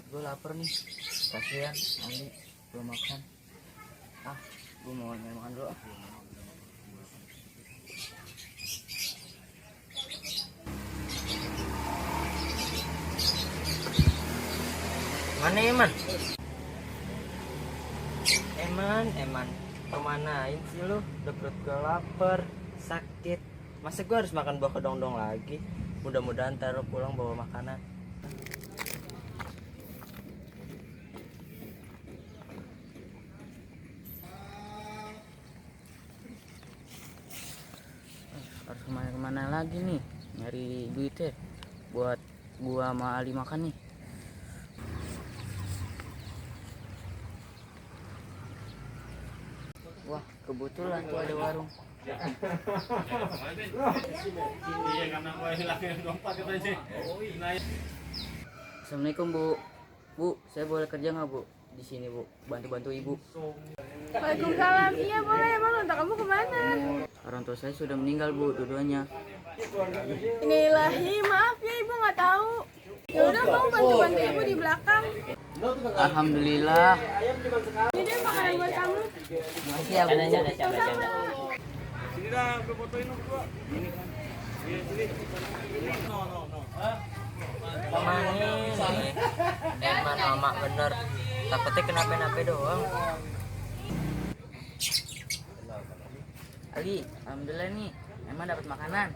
Gue lapar nih. Kasihan Andi belum makan. Gue mau makan dulu. Mana Eman? Eman, kemanain sih lu? Udah perut gue lapar, sakit. Masa gue harus makan buah kedong-dong lagi? Mudah-mudahan ntar lu pulang bawa makanan. Harus kemana-kemana lagi nih? Nyari duitnya buat gua sama Ali makan nih. Wah, kebetulan tuh ada warung. Assalamualaikum Bu. Bu, saya boleh kerja nggak Bu? Di sini Bu, bantu-bantu Ibu. Waalaikumsalam. Iya boleh. Emang untuk kamu kemana? Orang tua saya sudah meninggal Bu, dua-duanya. Inilahi, maaf ya ibu nggak tahu. Ya udah kamu bantu ibu di belakang. Alhamdulillah. Ini deh makanan buat kamu. Makasih ya Bu. Sama-sama. Sini dah, gue fotoin lu berdua. Ini. No. Kemanin. Eman sama bener. Takutnya kenapa-napa doang. Ali, alhamdulillah nih. Eman dapat makanan.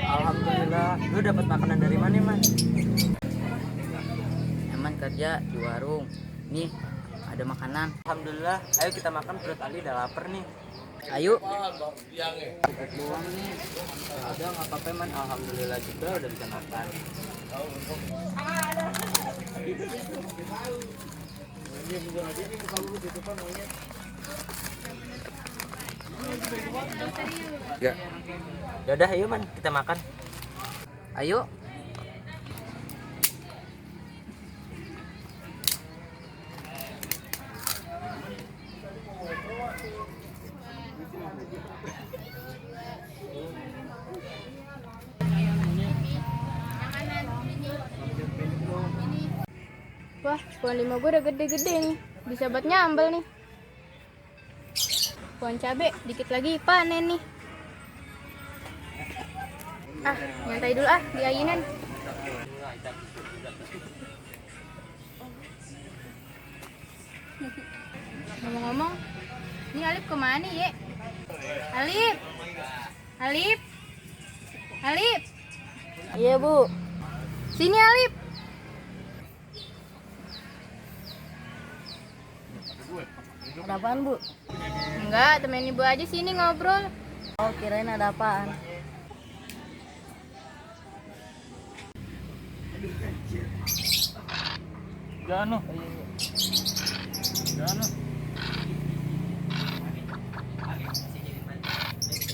Alhamdulillah. Lu dapat makanan dari mana, Man? Eman kerja di warung. Nih, ada makanan. Alhamdulillah. Ayo kita makan, perut Ali udah lapar nih. Ayo. Cukup doang nih. Ada nggak apa-apa, Man. Alhamdulillah juga udah bisa makan. Ya. Yaudah, ayo Man, kita makan. Ayo. Wah, pohon lima gue udah gede-gede nih. Bisa buat nyambel nih. Pohon cabe dikit lagi panen nih. Nyantai dulu di ayunan. Ngomong-ngomong, ini Alip kemana ya? Alip. Iya, Bu. Sini Alip. Ada apaan, Bu? Enggak, temenin ibu aja sini ngobrol. Oh, kirain ada apaan. Jangan.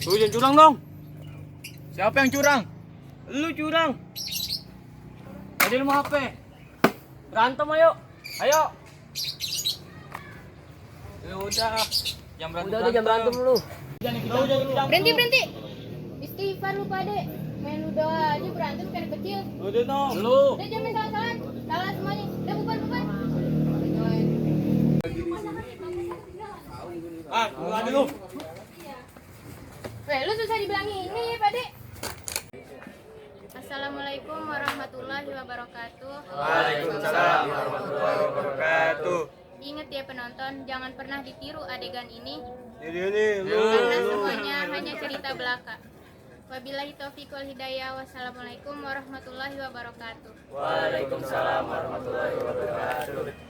Lu jangan curang dong. Siapa yang curang? Lu curang. Tadi lu mau HP. Berantem ayo. Ayo. Ya udah. Jam berantem. Udah jam berantem lu. Berhenti. Istighfar lu pade. Main udah aja berantem kayak kecil. Udah dong. Lu. Udah jangan salah-salahan. Salah semuanya. Udah bubar. Ada lu. Lu susah dibilangin ini, pade. Assalamualaikum warahmatullahi wabarakatuh. Waalaikumsalam warahmatullahi wabarakatuh. Ingat ya penonton, jangan pernah ditiru adegan ini Ini karena semuanya hanya cerita belaka. Wabillahi taufiq wal hidayah. Wassalamualaikum warahmatullahi wabarakatuh. Waalaikumsalam warahmatullahi wabarakatuh.